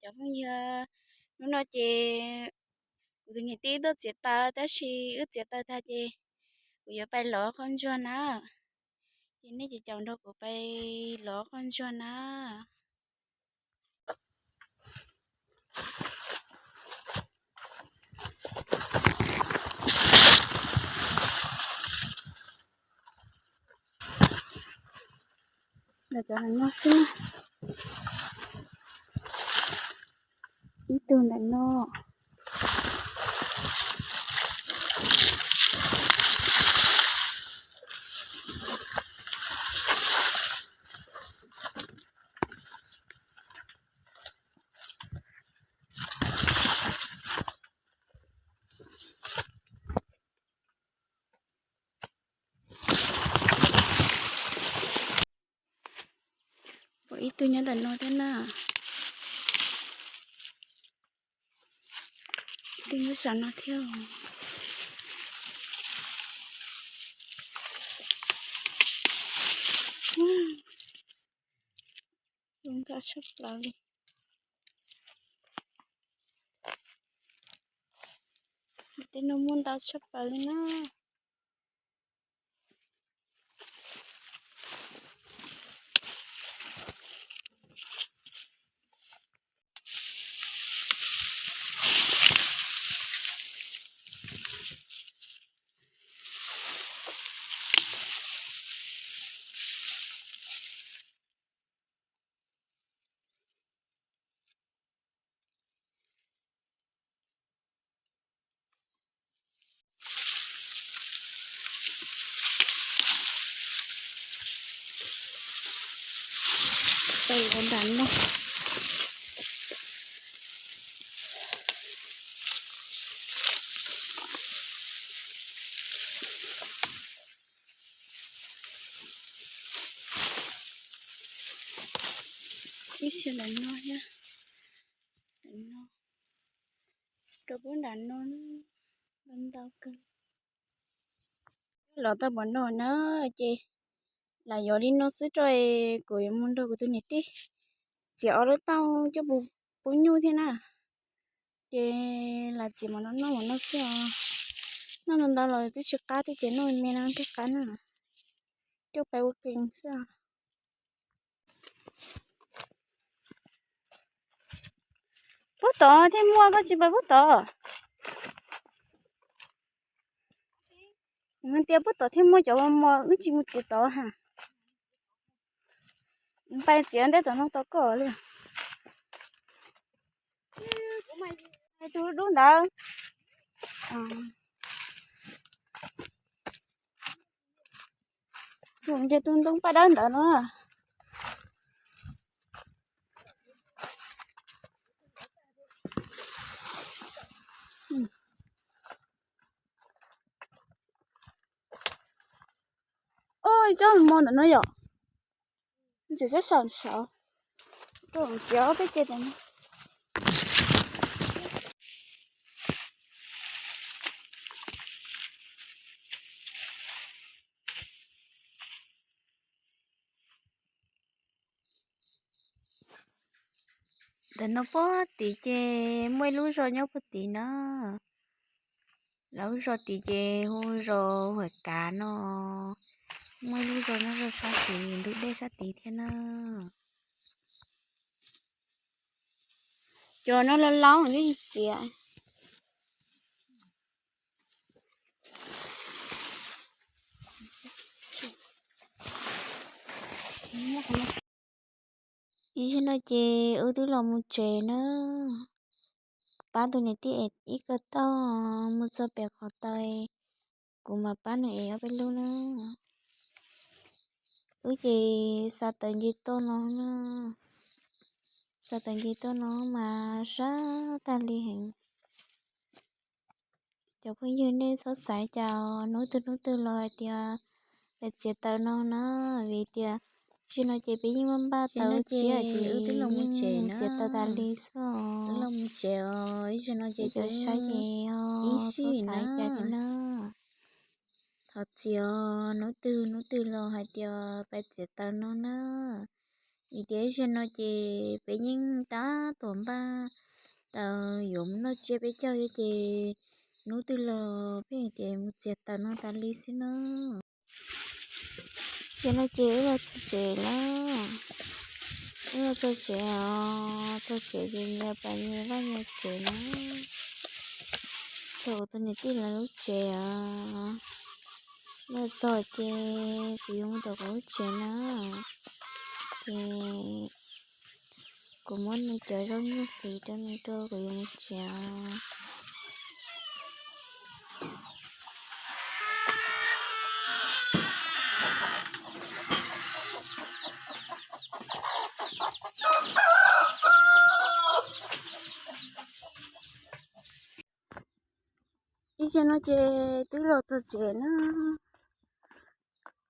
Cov phooj ywg, hnub no ces kuv tus niam tij tuaj txiav taws tab sis wb txiav taws tag ces kuv yuav pais lov qhov ntsuag na. Ces nej ces caum nrog kuv pais lov qhov ntsuag na. Cov no xwb na. Ib tug ntawm no. Pom ib tug nyob ntawm no thiab na. Ib tug nyob saum no thiab. Zoo nkauj tshaj plaws li. Tej no muaj ntau tshaj plaws li na. Nram no. Ib xyoos ntawm no thiab, ntawm no, rau pub nram no, ntau kawg. Los tau npaum no na, ces lam yuav li no xwb rau, kuv yuav mus nrog kuv tus niam tij txiav ob lub taub coj mus pub nyuj thiab na. Ces lam txiav npaum no noj npaum no xwb os. Noj ntau ntau los twb tsis qab thiab ces noj me me no thiaj qab na. Coj pais ua ke xwb os. Pub tod thiaj muaj, koj tsis pais pub tod? Tias pub tod thiaj muaj cov mos mos, wb tsis mus txiav tod ha. Pais txiav ntej tom no tau koj li. Tus dub ntawd. Tus nce tus ntoo paj dawb ntawd no. Oj, tsob mos ntawm no yom. Ntxiv tsob saum saud. Rau txiav peb ce tas. Ntawm no puag tid ces muaj ib lub zos nyob puag tid na. Lawv lub zos tid ces hu zos Huam Kav no. Muaj ib lub zos nyob rau sab tid ntug dej sab tid thiab na. Cov no los laus yeej txiav. Ib zaug no ces wb twb los mus tsev na. Pab tus niam tij ev ib ko taub mus txog pem qhov taw, kuv mam pab nws ev ob peb lub na. Wb ces xa taws nce toj no na. Xa taws nce toj no mas sab tag li heev. Cov phooj ywg, nej txhob xav cas hnub twg hnub twg los hais tias peb txiav taws no na, vim tias ib zaug no ces peb yeej muaj npaj taws tsiab ces wb twb los mus tsev, txiav taws tas li xwb. Wb los mus tsev os, ib zaug no ces cov saib ces ib sij xav cas thiab na. Thov txim os, hnub twg hnub twg los hais tias peb txiav taws no na. Vim tias ib zaug no ces peb yeej tab tom npaj taws yuav mus noj tsiab peb caug thiab ces hnub twg los pheej tias mus txiav taws no tas li xwb na. Ces no ces wb los txog tsev lawm, wb los txog tsev os, txog tsev ces nyias pais nyias vaj nyias tsev na. Txog kuv tus niam tij lawv lub tsev os. Los txog ces kuv yuav mus tom kuv lub tsev na. Ces kuv muab nws cov zaub nyuj hliv rau nws rau kuv yuav mus tsev os. Ib zaug no ces twb los txog tsev na,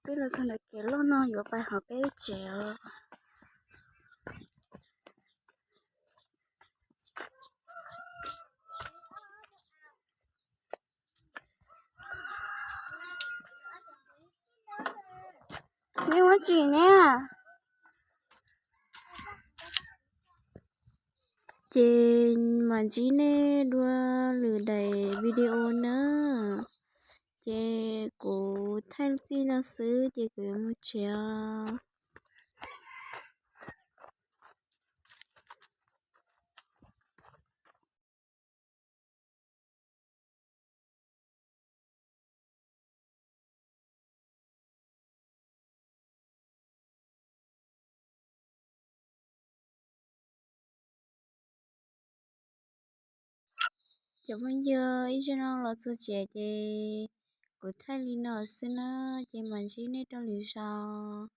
twb los txog ntawm kev loj no yuav pais hauv peb lub tsev os. Nej muab tsim ne. Ces mam ntsib nej dua lwm daim video na. Ces kuv thaij txij no xwb ces kuv yuav mus tsev os. Cov phooj ywg, ib zaug no los txog tsev ces kuv thaij li no xwb na, ces mam ntsib nej rau lwm zaus.